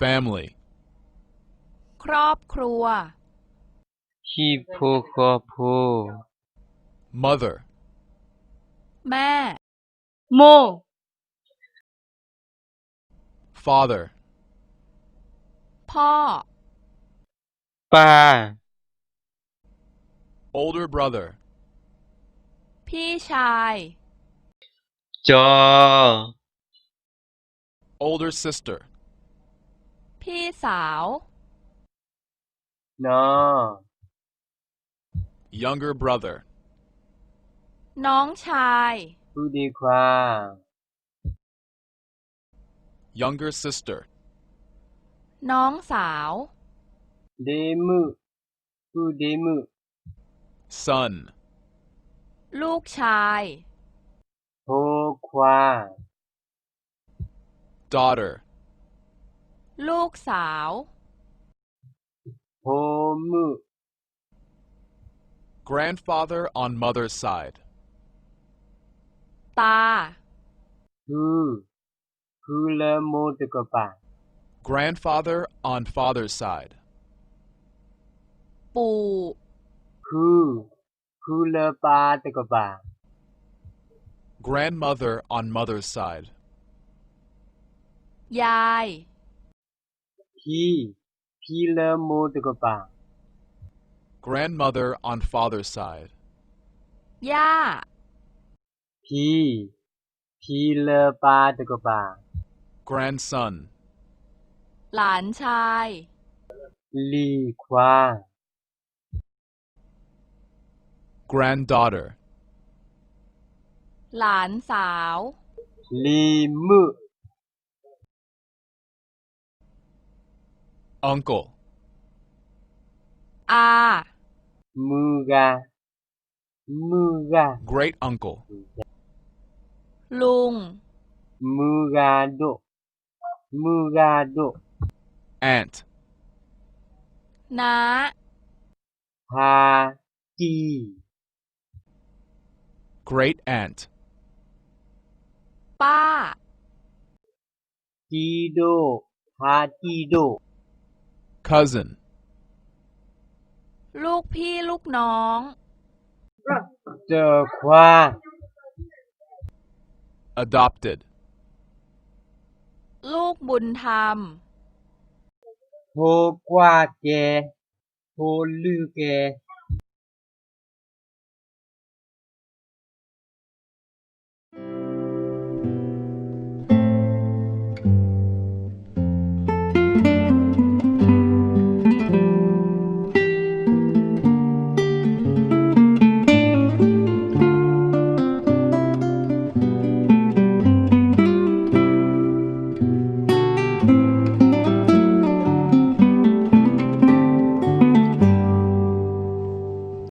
Family. ครอบครัว ဟံၣ်ဖိဃီဖိ Mother. แม่ မိၢ် Father. พ่อ ပၢ် Older brother. พี่ชาย ကၠီ Older sister. พี่สาว နီၢ် Younger brother. น้องชาย ပုၢ်ဒ့ခွါ Younger sister. น้องสาว ဒ့မုၣ် ပုၢ်ဒ့မုၣ် Son. ลูกชาย ဖိခွါ Daughter. ลูกสาว ဖိမုၣ် Grandfather on mother's side. ตา ဖု ဖုလၢမိၢ်တကပၤ Grandfather on father's side. ปู่ ဖု ဖုလၢပၢ်တကပၤ Grandmother on mother's side. ยาย ဖံ ဖံလၢမိၢ်တကပၤ Grandmother on father's side. ย่า ဖံ ဖံလၢပၢ်တကပၤ Grandson. หลานชาย လံၤခွါ Granddaughter. หลานสาว လံၤမုၣ် Uncle. อา မုၢ်ဂၤ မုၢ်ဂၤ Great uncle. ลุง မုၢ်ဂၤဒိၣ် မုၢ်ဂၤဒိၣ် Aunt. น้า ဖါတံၢ် Great aunt. ป้า တံၢ်ဒိၣ် ဖါတံၢ်ဒိၣ် Cousin. ลูกพี่ลูกน้อง တခွါ Adopted. ลูกบุญธรรม ဖိကွၢ်ကဲ ဖိလုၢ်ကဲ